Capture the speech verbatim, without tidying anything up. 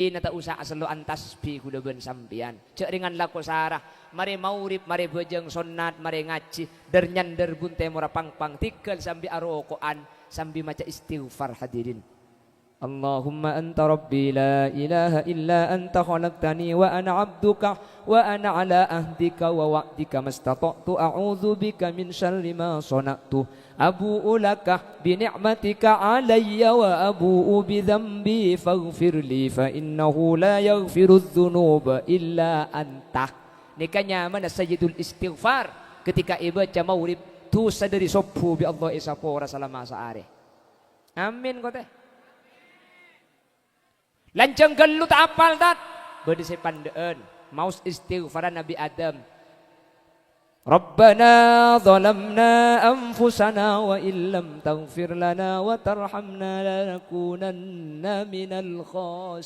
Ina ta' osa asello'an tasbih kaulâ bân sampèyan. Jhâ' rèngan lako sara. Marè magrib, marè bhâjâng sonnat, marè ngajhi. Dâr-nyandâr bun tèmorra pangpang. Tèghâl sambi aroko'an. Sambi maca istighfar, hadirin. Allahumma anta rabbi la ilaha illa anta khalaqtani wa ana abduka wa ana ala ahdika wa wa'dika mastata'tu a'udzu bika min syarri ma shana'tu. Abu'u laka bi ni'matika alayya wa abu'u bi dzambi faghfirli fa innahu la yaghfirudz dzunuba illa anta. Nèka nyamana Sayyidul Istighfar. Ketika èbâca magrib, dhusa dâri sobbhu bi' Allah èsapora salama saarè. Amin, kote. Lanjhâng ghâllu ta' apal, Tat? Bâdâ sè pandâ'ân. Maos istighfaran Nabi Adam. Rabbana zalamna anfusana wa illam taghfir lana wa tarhamna lanakunanna minal khasirin.